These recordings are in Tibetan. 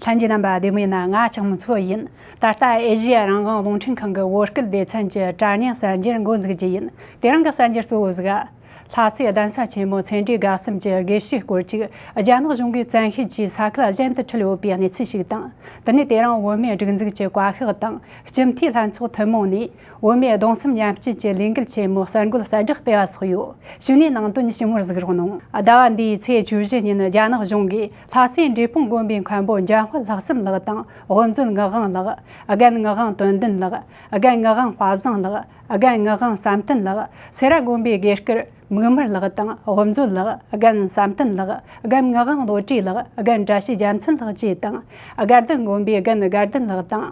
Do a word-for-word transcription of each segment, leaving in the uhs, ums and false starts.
ལྷན་རྒྱས་རྣམ་པ་བདེ་མོ་ཡིན་ན། ང་ཆགས་མི་ཚོ་ཡིན། ད་ལྟ་ཨེ་ཤེ་ཡ་རང་དབང་རླུང་འཕྲིན་ཁང་གི་བོད་སྐད་སྡེ་ཚན་གྱི་དྲ་བརྙན་གསར་འགྱུར་འགོ་འཛུགས་རྒྱུ་ཡིན། དེ་རིང་གི་གསར་འགྱུར་གཙོ་བོ་ཟིག་ལྷ་སའི་གདན་ས་ཆེན་མོ་སེ་འབྲས་དགའ་གསུམ་གྱི་དགེ་བཤེས་སྐོར་གཅིག་རྒྱ་ནག་གཞུང་གིས་བཙན་ཤེད་ཀྱིས་ས་ཁུལ་གཞན་དུ་ཁྲིད་ཡོད་པའི་གནས་ཚུལ་ཞིག་དང་། དེ་ནས་དེ་རིང་བོད་མིའི་སྒྲིག་འཛུགས་ཀྱི་བཀའ་ཤག་དང་སྤྱི་འཐུས་ལྷན་ཚོགས་ཐུན་མོང་ནས་བོད་མིའི་གདུང་སེམས་མཉམ་སྐྱེད་ཀྱི་ལས་འགུལ་ཆེན་མོ་གསར་འགོད་གསལ་བསྒྲགས་སྤེལ་བ་སོགས་ཡོད། གཞུག་ནས་ནང་དོན་ཞིབ་མོར་གཟིགས་རོགས་གནང་། ཟླ་བ་འདིའི་ཚེས་བཅུ་བཞི་ཉིན་རྒྱ་ནག་གཞུང་གིས་ལྷ་སའི་འབྲས་སྤུངས་དགོན་པའི་མཁན་པོ་འཇམ་དཔལ་ལྷག་བསམ་ལགས་དང་། དབུ་མཛད་ངག་དབང་ལགས། རྒན་ངག་དབང་དོན་ལྡན་ལགས། རྒན་ངག་དབང་དཔའ་བཟང་ལགས། རྒན་ངག་དབང་བསམ་གཏན་ལགས། སེ་ར་དགོན་པའི་དགེ་བསྐོས་མིག་དམར་ལགས་དང་། དབུ་མཛད་ལགས། རྒན་བསམ་གཏན་ལགས། རྒན་ངག་དབང་བློ་གྲོས་ལགས། རྒན་བཀྲ་ཤིས་རྒྱལ་མཚན་ལགས་བཅས་དང་། དགའ་ལྡན་དགོན་པའི་རྒན་དགའ་ལྡན་ལགས་དང་།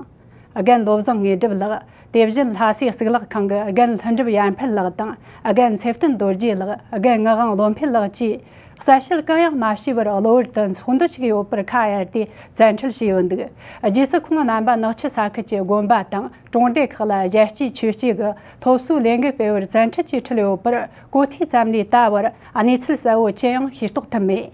རྒན་བློ་བཟང་དངོས་གྲུབ་ལགས། དེ་བཞིན་ལྷ་སའི་གཙུག་ལག་ཁང་གི་རྒན་ལྷུན་གྲུབ་ཡར་འཕེལ་ལགས་དང་། རྒན་ཚེ་བརྟན་རྡོ་རྗེ་ལགས། རྒན་ངག་དབང་བློ་འཕེལ་ལགས་བཅས་གསལ་བཤད་གང་ཡང་མ་བྱས་པར་གློ་བུར་དུ་ཚོགས་འདུ་ཞིག་ཡོད་པར་ཁ་གཡར་ཏེ་བཙན་ཁྲིད་བྱས་ཡོད་འདུག་རྗེས་སུ་ཁོང་རྣམ་པ་ནག་ཆུ་ས་ཁུལ་གྱི་དགོན་པ་དང་གྲོང་སྡེ་ཁག་ལ་ཞལ་གཅེས་མཆོད་གཅེས་ཀྱི་སློབ་གསོའི་ལས་འགུལ་སྤེལ་བར་བཙན་ཁྲིད་ཀྱིས་ཁྲིད་ཡོད་པར་གོ་ཐོས་ཙམ་ལས་ད་བར་གནས་ཚུལ་གསལ་བོ་ཅི་ཡང་ཤེས་རྟོགས་ཐུབ་མེད།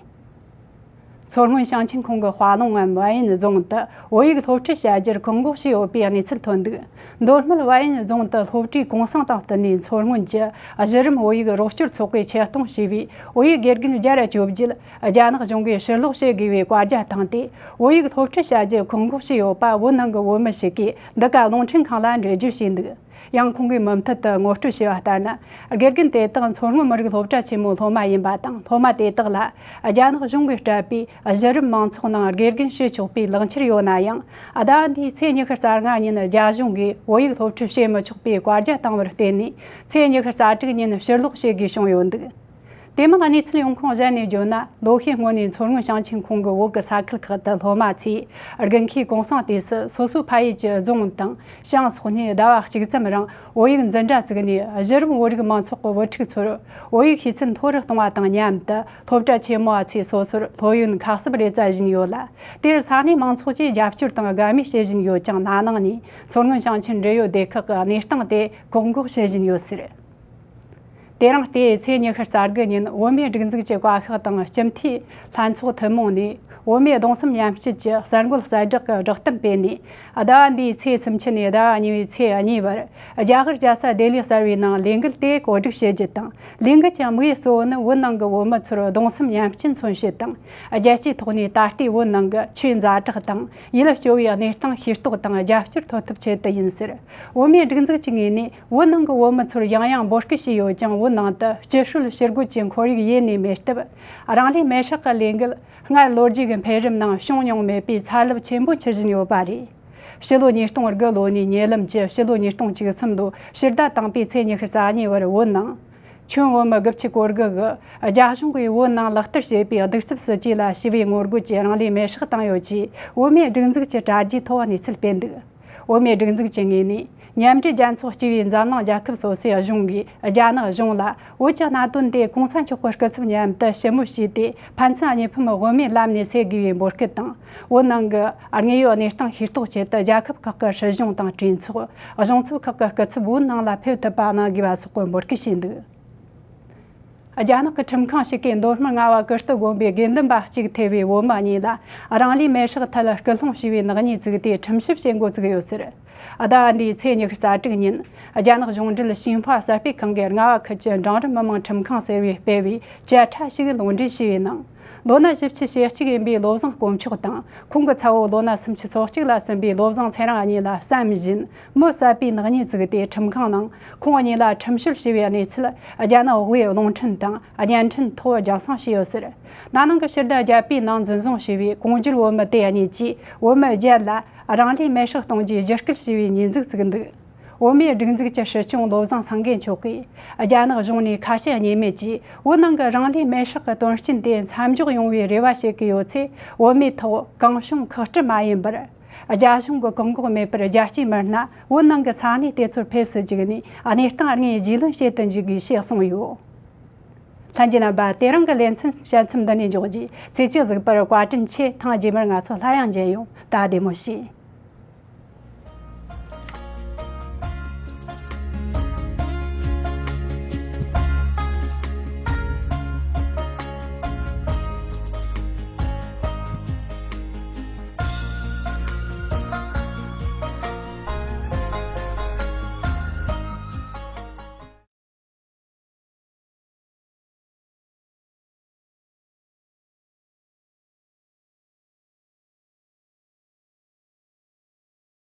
མཚོ་སྔོན་ཞིང་ཆེན་ཁོངས་ཀྱི་དཔའ་ལུང་ངམ་བལ་ཡུན་རྫོང་དུ་བོད་ཡིག་སློབ་ཁྲིད་བྱ་རྒྱུར་བཀག་འགོག་བྱས་ཡོད་པའི་གནས་ཚུལ་ཐོན་འདུག་མདོ་སྨད་བལ་ཡུན་རྫོང་དུ་སློབ་གྲྭའི་གུང་སེང་དང་བསྟུན་ནས་མཚོ་སྔོན་གྱི་གཞི་རིམ་བོད་ཡིག་རོགས་སྐྱོར་ཚོགས་པས་ཆེད་གཏོང་བྱས་པའི་བོད་ཡིག་དགེ་རྒན་བརྒྱ་ར་བཅོ་བརྒྱད་རྒྱ་ནག་གཞུང་གིས་ཕྱིར་སློག་བྱེད་དགོས་པའི་བཀའ་རྒྱ་བཏང་སྟེ། བོད་ཡིག་སློབ་ཁྲིད་བྱ་རྒྱུར་བཀག་འགོག་བྱས་ཡོད་པ་བོད་ནང་གི་བོད་མི་ཞིག་གིས་འདི་ག་རླུང་འཕྲིན་ཁང་ལ་འགྲེལ་བརྗོད་བྱས་འདུག་ཡང་ཁོང་གིས་མུ་མཐུད་དུ་ངོ་སྤྲོད་བྱས་པ་ལྟར་ན། དགེ་རྒན་དེ་དག་མཚོ་སྔོན་མི་རིགས་སློབ་གྲྭ་ཆེན་མོའི་སློབ་མ་ཡིན་པ་དང་། སློབ་མ་དེ་དག་ལ་རྒྱ་ནག་གཞུང་གིས་སྤྲད་པའི་གཞི་རིམ་མང་ཚོགས་ནང་དགེ་རྒན་བྱེད་ཆོག་པའི་ལག་འཁྱེར་ཡོད་ན་ཡང་། ཟླ་བ་འདིའི་ཚེས་ཉི་ཤུ་རྩ་ལྔ་ཉིན་རྒྱ་གཞུང་གིས་བོད་ཡིག་སློབ་ཁྲིད་བྱེད་མི་ཆོག་པའི་བཀའ་རྒྱ་བཏང་བར་བརྟེན་ནས། ཚེས་ཉི་ཤུ་རྩ་དྲུག་ཉིན་ཕྱིར་སློག་བྱེད་དགོས་བྱུང་ཡོད་འདུག་དེ་མིན་གནས་ཚུལ་ཡོང་ཁུངས་གཞན་ནས་བརྗོད་ན། ལོ་ཤས་སྔོན་ནས་མཚོ་སྔོན་ཞིང་ཆེན་ཁོངས་ཀྱི་བོད་ཀྱི་ས་ཁུལ་ཁག་ཏུ་སློབ་མ་ཚོས་དགུན་ཁའི་གུང་སེང་དུས་སུ་སོ་སོའི་ཕ་ཡུལ་གྱི་རྫོང་དང་ཞང་སོགས་ནས་ཟླ་བ་གཅིག་ཙམ་རིང་བོད་ཡིག་འཛིན་གྲྭ་བཙུགས་ནས། གཞི་རིམ་བོད་རིགས་མང་ཚོགས་ཀྱི་བུ་ཕྲུག་ཚོར་བོད་ཡིག་ཤེས་ཚད་མཐོ་རུ་གཏོང་བ་དང་མཉམ་དུ། སློབ་གྲྭ་ཆེན་མོ་བ་ཚོས་སོ་སོར་སློབ་ཡོན་ཁ་གསབ་རེ་བསྩལ་བཞིན་ཡོད་ལ། དེར་ས་གནས་མང་ཚོགས་ཀྱིས་རྒྱབ་སྐྱོར་དང་དགའ་མོས་བྱེད་བཞིན་ཡོད་ཀྱང་། ན་ནིང་ནས་མཚོ་སྔོན་ཞིང་ཆེན་འབྲེལ་ཡོད་སྡེ་ཁག་གིས་གནས་སྟངས་དེ་བཀག་འགོག་བྱེད་བཞིན་ཡོད་ཟེར། དེ་རིང་སྟེ་ཚེས་ཉི་ཤུ་རྩ་དགུ་ཉིན་བོད་མིའི་སྒྲིག་འཛུགས་ཀྱི་བཀའ་ཤག་དང་སྤྱི་འཐུས་ལྷན་ཚོགས་ཐུན་མོང་ནས་བོད་མིའི་གདུང་སེམས་མཉམ་སྐྱེད་ཀྱི་གསར་འགོད་གསལ་བསྒྲགས་ཀྱི་བསྒྲགས་གཏམ་སྤེལ་ནས། ཟླ་བ་འདིའི་ཚེས་སུམ་ཅུ་ནས་ཟླ་བ་གཉིས་པའི་ཚེས་གཉིས་བར་རྒྱ་གར་རྒྱལ་ས་ལྡི་ལི་གསར་བའི་ནང་ལས་འགུལ་དེ་གོ་སྒྲིག་བྱེད་རྒྱུ་དང་། ལས་འགུལ་གྱི་དམིགས་ཡུལ་གཙོ་བོ་ནི་བོད་ནང་གི་བོད་མི་ཚོར་གདུང་སེམས་མཉམ་སྐྱེད་མཚོན་བྱེད་དང་། རྒྱལ་སྤྱིའི་ཐོག་ནས་ད་ལྟའི་བོད་ནང་གི་ཆོས་ཛ་དྲག་དང་ཡིད་སྐྱོ་བའི་གནས་སྟངས་ཤེས་རྟོགས་དང་རྒྱབ་སྐྱོར་ཐོབ་ཐབས་ཆེད་དུ་ཡིན་ཟེར། བོད་མིའི་སྒྲིག་འཛུགས་ཀྱི་ངོས་ནས། བོད་ནང་གི་བོད་མི་ཚོར་ཡང་ཡང་འབོད་སྐུལ་བྱས་ཡོད་ཀྱང་། བོད་ནང་དུ་སྤྱི་སྲོལ་ཕྱི་རྒོལ་གྱི་ཁོར་ཡུག་ཡེ་ནས་མེད་སྟབས། རང་ལུས་མེར་སྲེག་གི་ལས་འགུལ་སྔར་ལོ་རྒྱུས་ཀྱི་འཕེལ་རིམ་ནང་བྱུང་མྱོང་མེད་པའི་ཚ་རླབས་ཆེན་པོ་འཕྱུར་བཞིན་ཡོད་པ་རེད། ཕྱི་ལོ་ཉིས་སྟོང་དགུ་ལོ་ནས་ཉེ་ལམ་གྱི་ཕྱི་ལོ་ཉིས་སྟོང་བཅུ་གསུམ་ལོའི་ཕྱི་ཟླ་དང་པོའི་ཚེས་ཉི་ཤུ་རྩ་གཉིས་བར་བོད་ནང་ཁྱོན་བོད་མི་དགུ་བཅུ་གོ་དགུ་གིས་རྒྱ་གཞུང་གིས་བོད་ནང་ལག་བསྟར་བྱེད་པའི་གདུག་རྩུབ་སྲིད་ཇུས་ལ་ཞི་བའི་ངོ་རྒོལ་གྱིས་རང་ལུས་མེར་སྲེག་བཏང་ཡོད་ཅེས་བོད་མིའི་སྒྲིག་འཛུགས་ཀྱི་དྲ་རྒྱའི་ཐོག་གནས་ཚུལ་སྤེལ་འདུག་བོད་མིའི་སྒྲིག་འཛུགས་ཀྱི་ངོས་ནས། མཉམ་འབྲེལ་རྒྱལ་ཚོགས་སྤྱི་པའི་འཛམ་གླིང་རྒྱལ་ཁབ་སོ་སོའི་གཞུང་གིས་རྒྱ་ནག་གཞུང་ལ་བོད་ཀྱི་གནད་དོན་དེ་གོང་ས་མཆོག་གི་སྐུ་ཚབ་མཉམ་དུ་ཞིབ་མོ་བྱས་ཏེ། ཕན་ཚུན་གཉིས་ཕན་དབུ་མའི་ལམ་ནས་སེལ་དགོས་པའི་འབོད་སྐུལ་དང་། བོད་ནང་གི་དངོས་ཡོད་གནས་སྟངས་ཤེས་རྟོགས་ཆེད་དུ། རྒྱལ་ཁབ་ཁག་གི་སྲིད་གཞུང་དང་གྲོས་ཚོགས། གཞུང་ཚབ་ཁག་གི་སྐུ་ཚབ་བོད་ནང་ལ་ཕེབས་ཐུབ་པ་གནང་དགོས་པ་སོགས་ཀྱི་འབོད་སྐུལ་བྱས་འདུག་རྒྱ་ནག་གི་ཁྲིམས་ཁང་ཞིག་གིས་མདོ་སྨད་རྔ་བ་ཀིརྟི་དགོན་པའི་དགེ་འདུན་པ་གཅིག་ཐེ་བའི་བོད་མི་གཉིས་ལ་རང་ལུས་མེར་སྲེག་ཐད་སྐུལ་སློང་བྱས་པའི་ནག་ཉེས་བཙུགས་ཏེ། ཁྲིམས་ཞིབ་བྱེད་འགོ་བཙུགས་ཡོད་ཟེར། ཟླ་བ་འདིའི་ཚེས་ཉི་ཤུ་རྩ་དྲུག་ཉིན། རྒྱ་ནག་གཞུང་འབྲེལ་ཞིན་ཧྭ་གསར་སྤེལ་ཁང་གིས་རྔ་བ་ཁུལ་གྱི་འབྲིང་རིམ་མི་དམངས་ཁྲིམས་ཁང་ཟེར་བས་སྤེལ་བའི་བཅད་ཁྲ་ཞིག་ལུང་འདྲེན་བྱས་པའི་ནང་། ལོ་ན་བཞི་བཅུ་ཞེ་གཅིག་ཡིན་པའི་བློ་བཟང་དཀོན་མཆོག་དང་། ཁོང་གི་ཚ་བོ་ལོ་ན་སུམ་ཅུ་སོ་གཅིག་ལ་ཟིན་པའི་བློ་བཟང་ཚེ་རིང་གཉིས་ལ་བསམ་བཞིན་མི་བསད་པའི་ནག་ཉེས་བཙུགས་ཏེ། ཁྲིམས་ཁང་ནང་ཁོང་གཉིས་ལ་ཁྲིམས་ཞིབ་བྱས་པའི་གནས་ཚུལ་རྒྱ་ནག་དབུས་རླུང་འཕྲིན་དང་བརྙན་འཕྲིན་ཐོག་རྒྱང་སྲིང་བྱས་ཡོད་ཟེར། ན་ནིང་གི་ཕྱི་ཟླ་བརྒྱད་པའི་ནང་འཛིན་བཟུང་བྱས་པའི་གོང་བརྗོད་བོད་མི་དེ་གཉིས་ཀྱིས་བོད་མི་བརྒྱད་ལ་རང་ལུས་མེར་སྲེག་གཏོང་རྒྱུའི་བརྒྱུད་སྐུལ་བྱས་པའི་ཉེས་འཛུགས་བཙུགས་འདུག་བོད་མིའི་སྒྲིག་འཛུགས་ཀྱི་སྲིད་སྐྱོང་བློ་བཟང་སེང་གེ་མཆོག་གིས། རྒྱ་ནག་གཞུང་ནས་ཁ་ཞེ་གཉིས་མེད་ཀྱིས་བོད་ནང་གི་རང་ལུས་མེར་སྲེག་གི་དོན་རྐྱེན་དེ་མཚམས་འཇོག་ཡོང་བའི་རེ་བ་བྱེད་ཀྱི་ཡོད་ཚེ། བོད་མིའི་ཐོག་གང་བྱུང་ཁག་དཀྲི་མ་ཡིན་པར། རྒྱ་གཞུང་གི་བཀག་འགོག་མེད་པར་རྒྱལ་སྤྱིའི་མི་སྣ་བོད་ནང་གི་ས་གནས་དེ་ཚོར་ཕེབས་སུ་བཅུག་ནས། གནས་སྟངས་དངོས་རྒྱུས་ལོན་བྱེད་དུ་འཇུག་དགོས་ཞེས་གསུངས་ཡོད། ལྷན་རྒྱས་རྣམ་པ། དེ་རིང་གི་ལེ་ཚན་དཔྱད་མཚམས་འདི་ནས་འཇོག་རྒྱུ། ཚེས་གཅིག་གཟིགས་པར་བཀའ་དྲིན་ཆེ། ཐེངས་རྗེས་མར་ང་ཚོ་སླར་ཡང་མཇལ་ཡོང་། ད་བདེ་མོ་བྱོས།